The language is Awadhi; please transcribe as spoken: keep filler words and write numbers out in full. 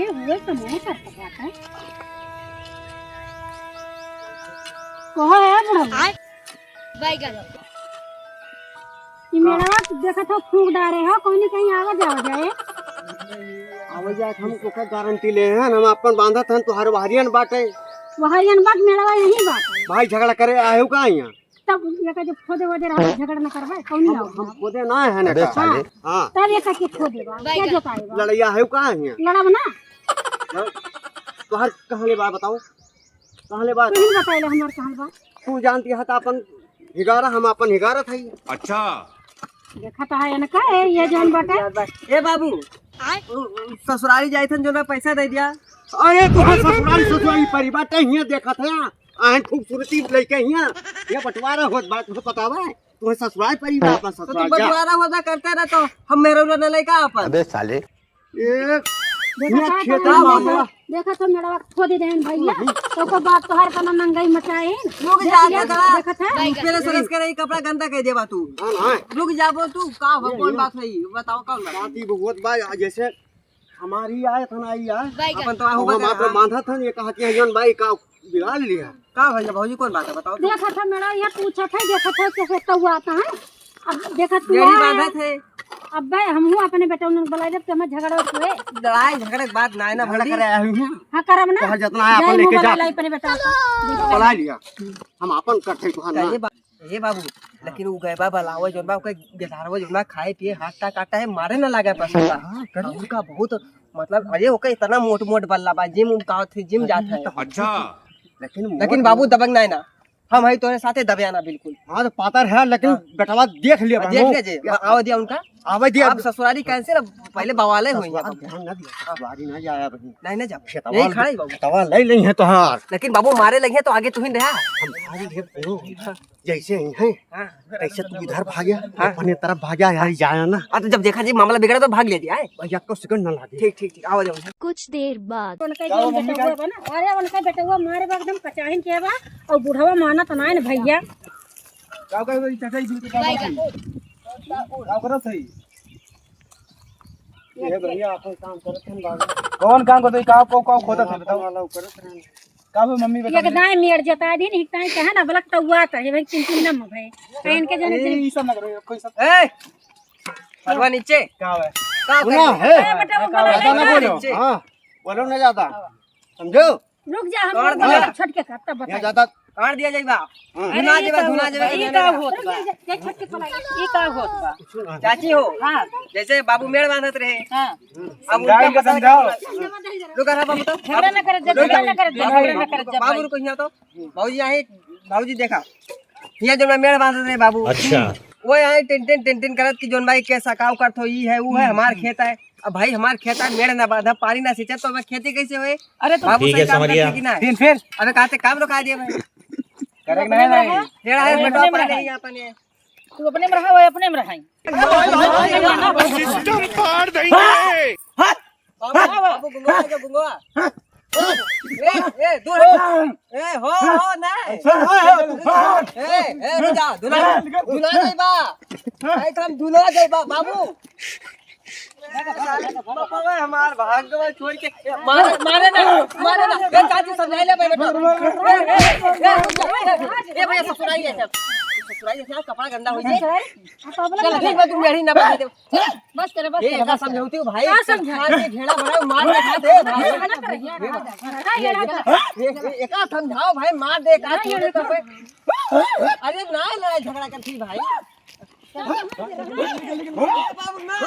ये हुए तो नहीं कर सकता है। कहो है बुढ़ऊ। आय। बैगन। ई मेड़वा देखत हो, फूंक डारे हो, कौनी कहीं आवा जावा जाए। आवा जाए, हम ओकर गारंटी ले हैं, हम अपन बांधत हन, तोहार वहरियन बाटे। वहरियन बाट, मेड़वा यहीं बाटे। भाई झगड़ा करे आए हो का यहाँ? तब ये का जब खोदे वोदे रहा, झगड़ा न करबे, कौनी हम, आओ? हम खोदे ना है ना अबे का। साले। हाँ। तब ये का के खोदे बा, क्या जोताए बा? लड़ैया है का यहाँ? लड़ब ना। हाँ? तोहार कहाँ ले बा बताओ? कहाँ ले बा? तू ही बताइले हमार कहाँ बा? तू जानती है तो अपन हिगारा, हम अपन हिगारत है। अच्छा। देखा तो है इनका, ए, ये जौन बाटे। ए बाबू, उ, उ, ससुरारी जाए थे, जो ना पैसा दे दिया। अरे तू ससुरारी, ससुरारी परी बाटे, हियाँ देखत है। आहन खूबसूरती लइके हियाँ, ये बंटवारा होत बा, तुझे पता बा? तुझे ससुराल परिवार, अपना तो तू ससुराल जा। बंटवारा होता करता ना तो हम मेहरौला न लइका अपन। अबे साले। ए, देखा ये तो खेत मेरा मामला। बाबा, देखा तो मेरा खोदे देन भैया, तो को बात तोहार तना नंगाई मचाए। रुक जा, देखा, देखा। देखा था? रुक, पहले सरस करे, ये कपड़ा गंदा कर देबा तू। हाँ, हाँ। रुक जा, बोल तू, का हो, ये, कौन ये। बात है ये? बताओ, कौन बात? बात ये बहुत बा, जैसे हमारी आए था ना, आई आए। बैगन। अपन तो आहो हम बता, मात्र हाँ। बांधा था, ये कहा कि जौन भाई का बिगाड़ लिया। का भैया, भौजी कौन बात है, बताओ तो। देखा था मेरा, ये पूछा था, देखा था कैसे तौआत है। अब देखा तू यही आए। बांधा थे। अब्बे, हमहू अपने बेटौनन बुलाए जब, तेमा झगड़ा हुए। लड़ाई झगड़े के बात ना है ना, झगड़ा भौजी। करे आए हुए हैं। हाँ, करब ना। तोहर जितना है, अपन जाए लेके मुँह जा। बना लाई अपने बेटा का। बुला लिया। हम अपन कट्ठे तोहर ना। ये बा-, ए बाबू, लेकिन उ गए बा बलावे जौन बा, ओके गेदारवा जौन बा, खाए पिए हाथ टा काटा है, मारे ना लागे पैसा बा। हाँ, करो। उनका बहुत, मतलब, अरे ओके इतना मोट मोट बल्ला बा, जिम उम का थे, जिम जात है। अच्छा। लेकिन लेकिन मोट बाबू मोट दबंग ना है ना, हम है तोरे साथे दबे ना बिल्कुल। हाँ, तो पातर है, लेकिन हाँ। बेटवा देख लिया हाँ, बा, देख वो। लीजिए, आवा दिया उनका। आवा दिया। अब ससुरारी कैंसिल, अब पहले बवाले हुई है। ससुराल ध्यान ना दिया, ससुरारी ना जाया बहिन। नहीं, नहीं जाओ। खेतवा नहीं, खड़ा ही बाबू। खेतवा ले लेइहैं तोहार। लेकिन बाबू मारे लगे तो आगे तू ही रहा। हम भारी ढेर करो। हाँ। जैसे ही हैं, हाँ। तैसे तू इधर भाग्या, हाँ। अपने तरफ भाग्या, यार जाया ना। हाँ, तो जब देखा जी मामला बिगड़ा तो भाग ले दिया है। भैया को सेकंड ना लागे। ठीक, ठीक, ठीक, आओ जाओ। कुछ देर बाद। उनका का हो, जौन मम्मी बेटवा का? बा ना, अरे उनका बेटवा मारे बा एकदम कचाहिन के बा, और बुढ़वा मानत ना है ना भैया। का का भाई, चाचा जी, का का भाई? का करत है? ये भैया अपन काम करत हैं बाबू। कौन काम करत है? का, का, का खोदत है, बताओ। वाला करत हैं। का हो मम्मी, ये बताओ। दाएं मेड़ जता दिन, हिकताएं कहे ना, बलक तौआत है, ये भाई तीन तीन नम भाई। कहीं इनके जने ए, दिन। ई सब ना करो, कोई सब। ए! परवा नीचे। का है? का सुना करी? है? ए, बेटा, वो का बोला है? ज्यादा ना नहीं। बोलो। नीचे। हाँ, बोलो ना ज्यादा। समझो? रुक जा, हम काट लोग दिया। बोला, छट के कर, तब यहाँ बताइए। ज्यादा काट दिया जाइबा। हाँ। अरे, धुना ये देबा, का धुना होत देबा, बा? ये धुना का देबा। होत बा? रुक जा, जा, जा, छट के पलाई। ये का होत बा? चाची हो, हाँ। जैसे बाबू मेड़ बांधत रहे, हाँ। अब समझाओ उनका इनका, पता समझाओ। नहीं। रुक, रहा बाबू तो। झगड़ा ना करत जा, झगड़ा ना करत जा, झगड़ा ना करत जा, बाबू भाई। रुको यहाँ तो। बाबूजी यहाँ, बाबूजी देखा, यहाँ जो मैं मेड़ बांधत रहे बाबू। अच्छा। वो यहाँ टेन टेन टेन टेन करत कि जौन भाई के सकाव करत हो, ई है, वो है, हमार खेत है। अब भाई हमार खेत है, मेड़ ना बांधा, पानी ना सींचा, तो अब खेती कैसे होए? अरे तो बाबू ठीक सही है, काम समझ करते गया। कि ना? फिर, फिर? अबे कहते काम रुका दिया भाई। करेक्ट नहीं, नहीं। तेरा है, अपने बेटा, में पानी रहा। नहीं आता नहीं है। तू अपने में रहा, वो अपने में रहा। सिस्टम पार देंगे। बाबू, बाबू, गुंगवा के गुंगवा। ए, ए, दूर हट। ए, हो, हो, नहीं। ए, ए, रुक जा, दुला, दुला जाइबा। भाई, हम दुला जाइबा, बाबू। बाबा, हमार भाग गवा छोड़ के। मारे, मारे ना, मारे ना। ए, चाची, समझाई ले, भाई, बेटा। ए, ए, ए, ए, ए, भैया, ससुराई है, ससुराई है, कपड़ा गंदा हो जाए। चल, ठीक बा, तुम यही ना बता दे। बस करे, बस ए, करे, का बस करे। समझौती हो भाई? का समझा? मार के घेड़ा बनाओ, मार के खा दे भाई। मना कर, ये, ये, ये, ये, एका समझाओ भाई, मार दे, का छोड़ दे तो भाई। अरे ना लड़ाई झगड़ा करती भाई। बाबू ना।